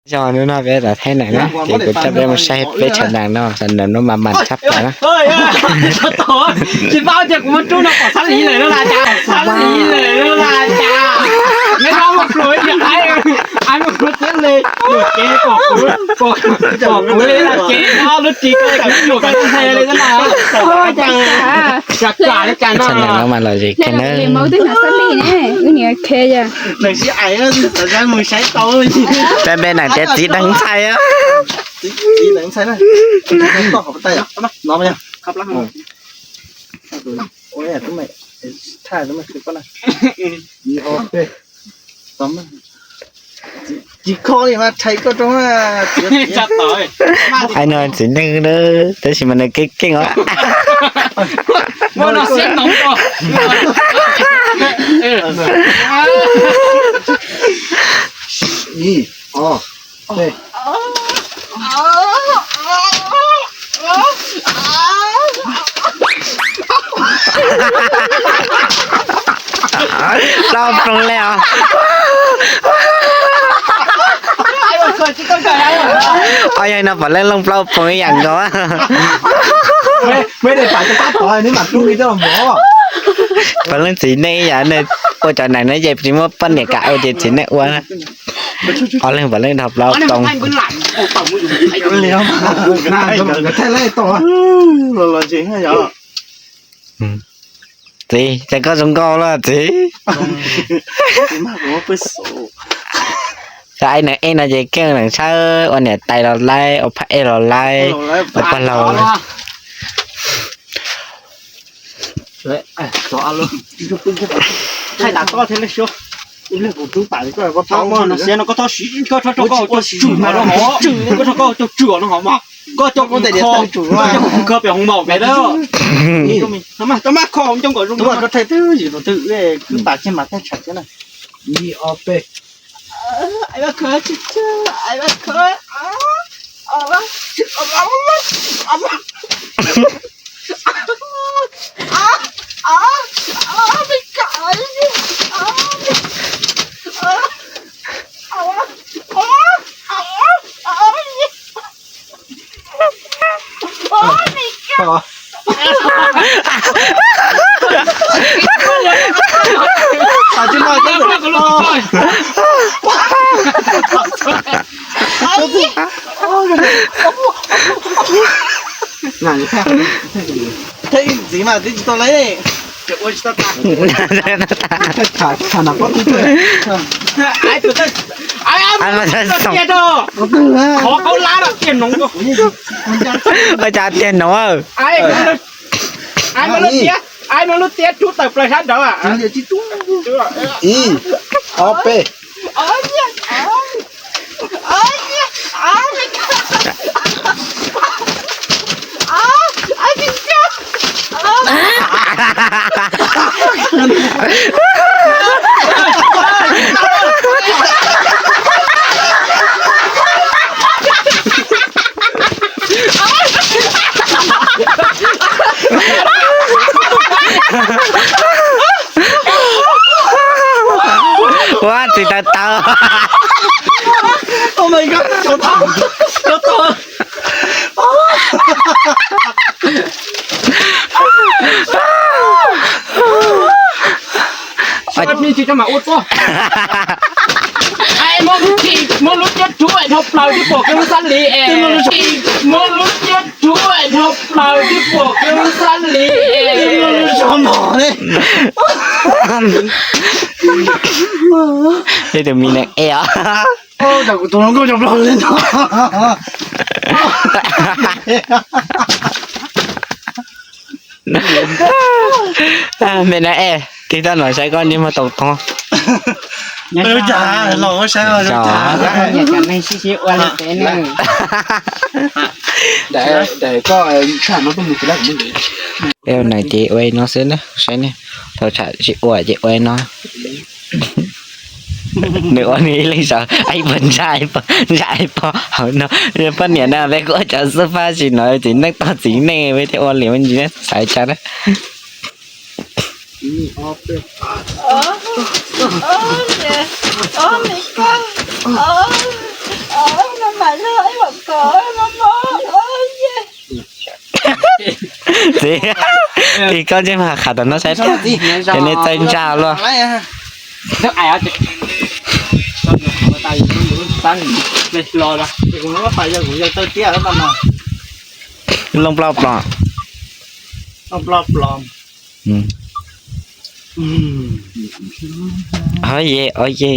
Yog hnub no peb los thaij neem na, ces kuv coj peb mus saib peb tshav neem no, tshav neem no mas mas tshaj plaws na. Tsis paub tias kuv muab rub no pom xab lis lawm no las cas, xab lis lawm no las cas. Neb no mus pluas ib yam qaib, qaib mus pluas txeb li, yuam kev pom kuv, pom kuv li no ces no lub ris ko kuv yuam kom ntshai li na. Tshav neem no mas lom zem kawg na. Peb neem tias txiv deev ntxhais. Ai no txiv neej na, tab sis mas nws keej keej os. Plaub ploog li os. Ob yog no puav leej looj plaub ploog ib yam nkaus. Puav leej txiv neej ib yam, ua cov neem no ces tsis muaj poj niam kam ua ces txiv neej ua. Ob leeg puav leej dhau plaub ploog. Txiv, cas koj zoo nkauj lawm txiv? Cov aib neeg ej no ces keej neeg tshawb, ua niam tais los laib, ua phab ej los laib, ua pog laus. Koj coj kuv kho, koj coj kuv kho pem hoo maum pem lawm. Koj mas kho coj kuv zoo. Thaij ntxiv mas twb tsis tau li. Qhov kaub lab tiag noov. Ua cas tiag noov. Aib muab lub tiab rub tawm plaws sab nraud. Ib, ob, peb. Ua tsis tau tau. Muab lub tiab rub dhau plaws twb pom kiag lub xab lis es. Muab lub tiab rub dhau plaws twb pom kiag lub xab lis es. Ib tug me neeg ej os. Me neeg ej, tig toj no saib koj ntsej muag tau tog. Ua neeg ces ua no xwb na, saib ne, thaum tsham tsis ua ces ua no. Nws ua nws ib leeg saud, ib pog ntsa, ib pog ntsa, ib pog hauv no. Poj niam na, peb kuj ua cov xub fab sim no txiv neej tog txiv neej, peb thiaj ua liam me ntsis na, xav cas na. Txiv, txiv koj ntsej muag qhav tom no saib, ces nej txawj ntsaj luaj. Loo ploj plom. Oye, oye.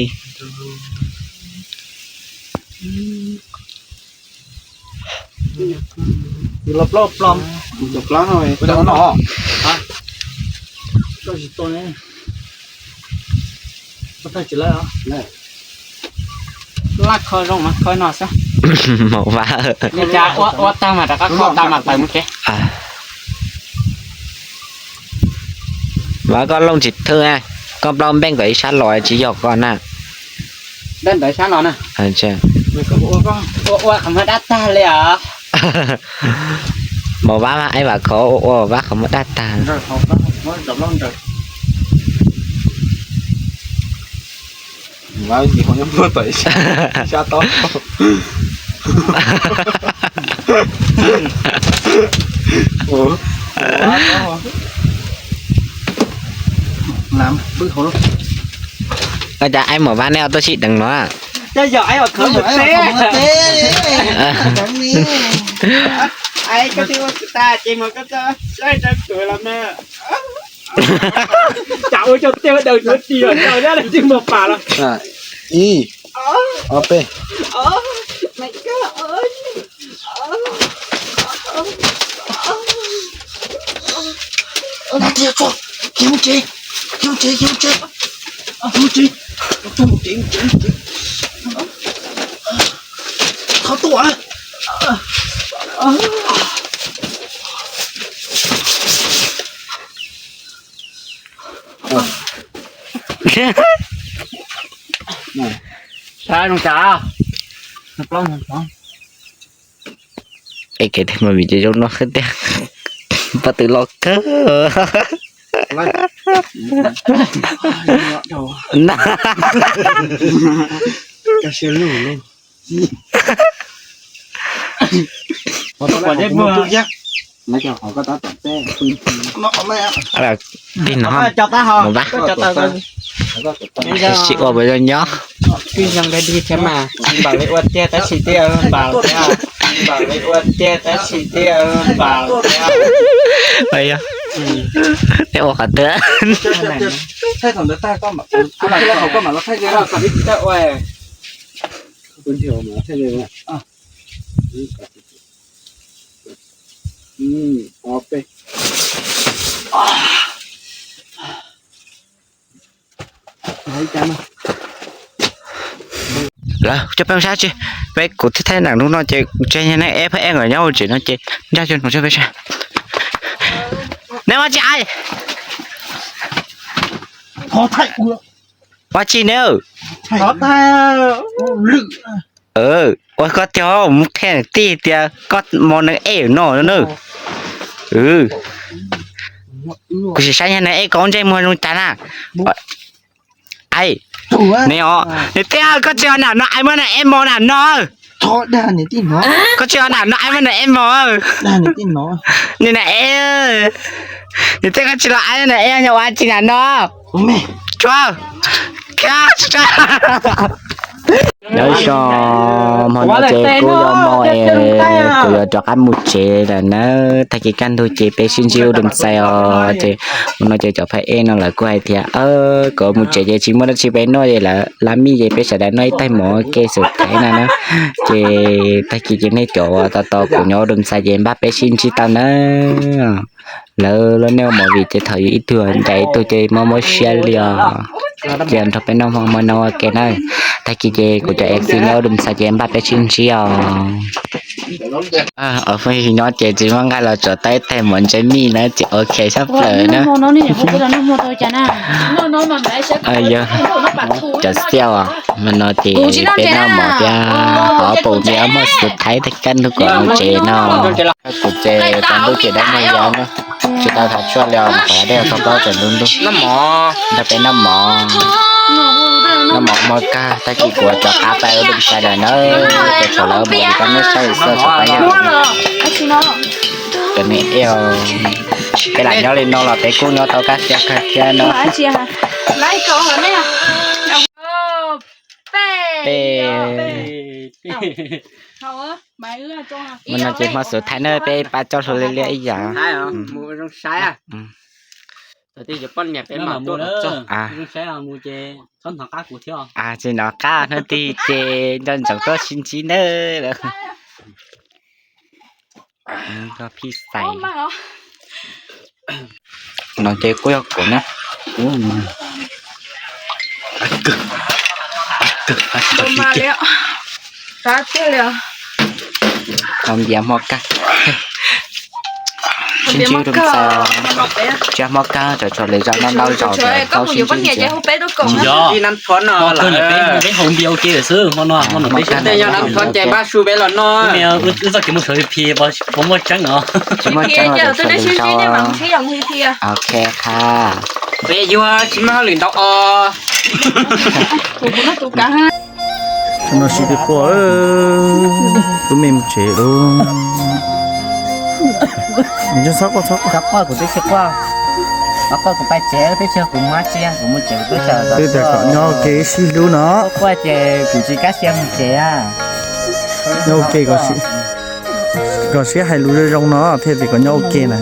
Laj kho zoo mas kho no xwb. Mus vaj. Li cas ua ua tag mas rov qab kho tag mas tawm mus tsev. Mas koj looj tsis thwj, koj plaub npeej ntawm ib sab los tsis yog koj na. Npeej ntawm ib sab los na. Ua ua qhov muag dab tag li os. Mus vaj mas ib vam khov ua ua vaj qhov muag dab tag. Cas aib mus vaj nej tuaj sib deev no? Coj yog aib ua khov muag teb. Aib koj twb ua tsis tag ces mus koj txoj saib rau kuv los mas. Cas ua cov tej daws tuav ris os, cov dab twg mus pam los. Ib, ob peb. Khiav mus tsev, khiav mus tsev, khiav mus tsev, khiav mus tsev, khiav mus tsev, khiav mus tsev, khiav mus tsev, khiav mus tsev, khiav mus tsev. Thov tuaj. Saib zoo cas? Es kev tej movie ces zoo no xwb tiag. Paj twb loj kawg. Tij no mus vaj. Sib ua puas zoo nyob? Twb zoo dai dig thiab mas, npaum li ua tiag tab sis twb npaum thiab, npaum li ua tiag tab sis twb npaum thiab. Ua qhov twg? Lawv coj peb mus saib tsi, peb kuv thiaj thaij nram hnub no ces kuv tseg nyag neeg eb phab eb nkawd nyob hauv tsev no ces nraj coj mus coj peb saib. Neb ua tsi ai? Ua tsi neb? Ua koj tiag mus qhia tij tias koj mos neeg eb no na. Kuv sim saib nyag neeg eb koj ntsej muag zoo cas na. Ai, neb os, neb tiag koj tsis yog nam no ai muab neeg eb mos nam no. Koj tsis yog nam no ai muab neeg eb mos. Neb nam eb, neb tiag koj tsis los ai neeg eb nyob ua tsi nam no. Tsuav, nyob zoo, hmo no ces kuj yuav hmo es kuv yuav rov qab mus tsev lawm na. Tag kis kaj ntug ces peb sib ntsib ua dum xais os. Ces hmo no ces cov phab ej no lawv kuj hais tias kom mus tsev ces tsis muaj dab tsi peb noj ces lawv lab mij ces peb sawv daws noj ib tais mov ua ke xwb na na. Ces tag kis ces nej cov uas tos tos kuv nyob ua dum xais ces npaj peb sib ntsib tau na. Lawv los nej ua movie ces thaum yus ib tug ncaim ib tug ces mob mob siab li os. Ces nrog peb noj hmo hmo no ua ke na. Tag kis ces kuv cov F C nyob ua dum xais ces npaj peb sib ntsib os. Os, phooj ywg nyob ces tsis muaj nqaij los tsuav tau ib tais mov ntsais mij na ces ok sab plaws na. Cov xiaj os, hmo no ces peb noj mov thiab hov pum me ob muag xwb thaib tag kis kaj ntug kom mus tsev no. Kuv ces tsaus ntuj ces dab muag yau na, tsis tau thov tshuaj li os, qhov dej txog plaub tsaus ntuj ntuj. Nrog peb noj mov. Noj mov mov kawg, tag kis kuv rov qab pais ua dej sai lawm na. Cov tshuav lawv mus li koj nej saib xwb, tshuav pab yog cov niam eo. Peb lam nyob li no los peb kuj nyob tau kaj siab kawg thiab no. Peb Mus no ces hmo xub thaij na, peb pab coj hlua liab liab ib yam. Tsis nov qab hnub twg ces nco ntsoov tuaj sib ntsib nawb. Koj phij xais. No ces kuj yog kuv na. Hau npias hmo kawg. Sib ntsib rau ntxawm. Tsiab hmo kawg, cov tshuav lwm zaus no ntau zaus tau sib ntsib. Peb hau npias ua ke xwb hmo no, hmo no peb sib ntsib. Wb txoj kev mus sawv phi puas muaj tseeb os? Tsis muaj tseeb los cov tshuav lwm zaus. Ok, qha. Peb yuav tsis muaj hauj lwm ntau os. No sib pib quaj, lub me mus tsev lub. Txhob quaj, txhob quaj, kuv twb tsis quaj. Quaj kuv pais tsev twb tsis yog kuv muab tsiaj, kuv mus tsev kuv twb tsis. Twb tias kom nyob ua ke sib hlub no. Quaj ces kuv tsis kaj siab mus tsev. Nyob ua ke, kom sib hais lus zoo zoo no thiaj tias kom nyob ua ke na.